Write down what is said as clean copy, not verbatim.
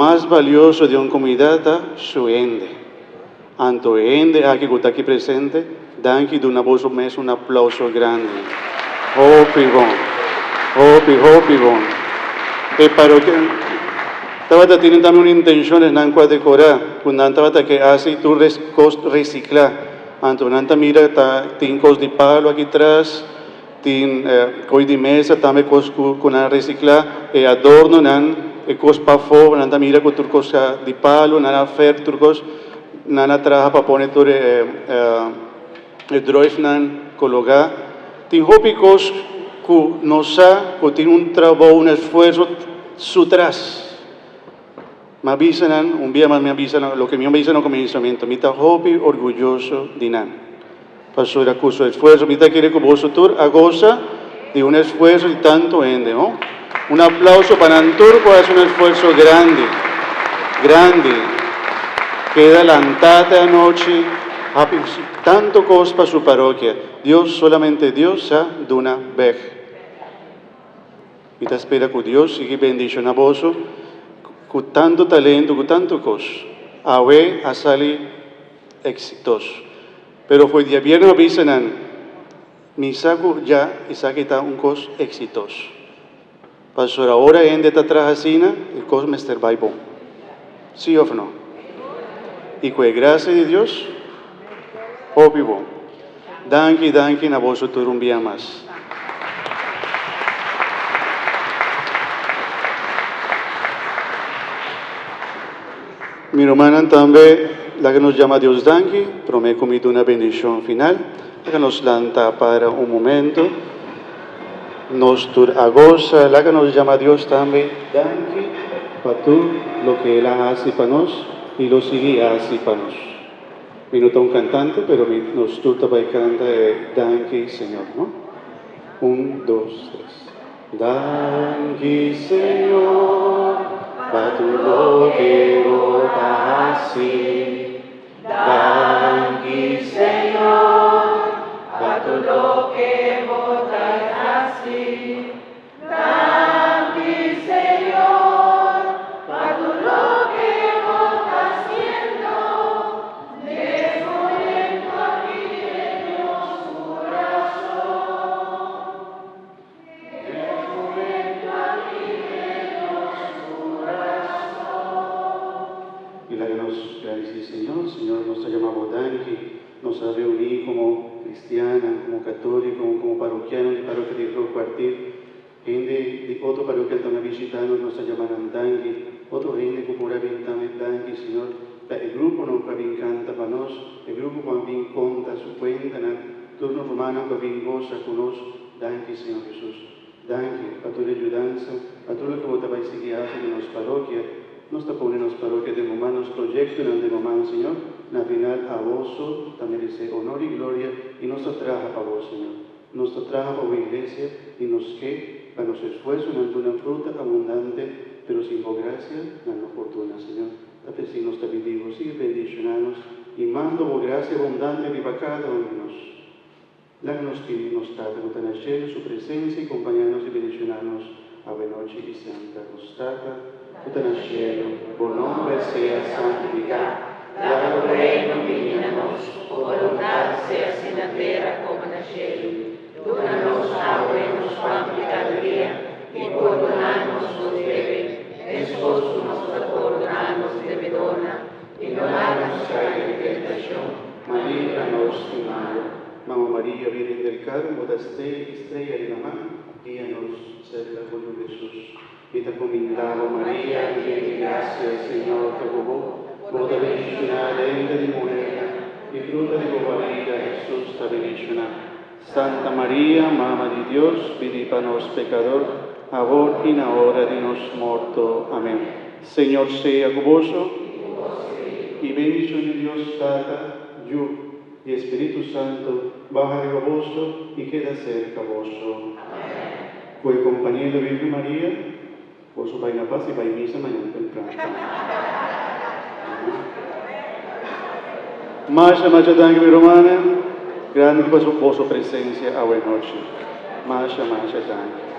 Mas balioso di un comunidad ta su hende. Anto e hende aki cu ta aki presente, danki duna boso mes un aplauso grandi. Hopi bon. Hopi, hopi bon. E parokia tabata tene tambe un intencion esnan cu a decora, cu nan tabata ke haci tur cos recicla. Anto nan ta mira ta tin cos di palo aki tras, Tin koe di mesa tambe kos ku nan a resiklá, e adornonan, e kos pafó, nan ta mira ku tur kos ta di palu, nan a fèrf tur kos, nan a traha pa pone tur e e druifnan kologá. Tin hopi kos ku nos sa ku tin un trabou, un esfuerso su tras. Mi a bisa nan, un bia mas mi a bisa nan, loke mi a bisa na kuminsamentu, mi ta hopi orguyoso di nan. Pasobra ku su esfuerso, mi ta kere ku boso tur a gosa di un esfuerso di tantu hende, no? Un aplauso pa nan tur ku a hasi un esfuerso grandi, grandi. Keda lantá te anochi, hapi tantu kos pa su parokia. Dios, solamente Dios sa duna bèk. Mi ta spera ku Dios sigui bendishoná boso ku tantu talento, ku tantu kos. Awe a sali eksitoso. Pero for diabièrnè a bisa nan, Mi sa ku ya esaki ta un kos eksitoso. Pasobra ora hende ta traha asina, e kos mester bai bon. Sí òf no? I ku e grasia di Dios, hopi bon. Danki, danki na boso tur un bia mas. Mi rumannan tambe, laga nos yama Dios danki, prome ku mi duna bendishon final, laga nos lanta para un momento, nos tur a gosa, laga nos yama Dios tambe danki pa tur loke El a hasi pa nos i lo sigui hasi pa nos. Mi no ta un cantante pero mi nos tur ta bay canta e Danki Señor no? Un dos tres Danki Señor pa tur loke bo ta haci Danki Señor pa tur loke bo ta haci. Danki Señor pa tur loke bo ta haciendo n'e momento aki den nos curason. N'e momento aki den nos curason. I laga nos gradici Señor. Señor, nos ta yama bo danki. Nos a reuní komo kristiannan, komo katóliko, komo parokiano di parokia di Groot Kwartier. Hende di otro parokianan tambe a bishitá nos, nos ta yama nan danki. Otro hende ku por a bin tambe, danki Señor pa e gruponan ku a bin kanta pa nos, e grupo ku a bin konta su kuentanan, tur nos rumannan ku a bin gosa ku nos, danki Señor Hesus. Danki pa tur e yudansa, pa tur loke bo ta bai sigui hasi den nos parokia. Nos ta pone nos parokia den bo man, nos proyektonan den bo man, Señor. Na final, abo so ta meresé honor i gloria i nos ta traha pa bo, Señor. Nos ta traha pa bo iglesia i nos ke pa nos esfuersonan duna fruta abundante, pero sin bo grasia nan no por duna, Señor. Ta p'esei nos ta pidi bo sigui bendishoná nos i manda bo grasia abundante riba kada un di nos. Laga nos pidi nos Tata cu ta na cielo su presencia y compaña nos y bendiciona nos awe nochi y semper. Nos Tata cu ta na cielo, bo nomber sea santifica. Laga bo reino bini na nos, bo boluntad sea haci na tera como na cielo. Duna nos awe nos pan di cada dia y pordona nos nos debe, mescos cu nos ta pordona nos debedornan, y no laga nos cay den tentacion, ma libra nos di malo. Mama Maria, Virgen del Carmo, bo ta estrella di la mar, guia nos cerca bo Yu Jesus. Mi ta cuminda bo, Maria, yen di gracia, Señor ta cu bo. Bo ta bendiciona denter di muhernan, y fruta di bo barriga, Jesus, ta bendiciona. Santa Maria, Mama di Dios, pidi pa nos pecador, awor y na ora di nos morto. Amen. Señor sea cu boso. Y bendicion di Dios Tata, Yu y Espiritu Santo baha riba boso y keda cerca boso. Cu e compañia di la Virgen Maria, boso bay na paz y bay misa mañana temprano. Masha, masha danki mi rumannan. Grandi pa boso presencia awe nochi. Masha, masha danki.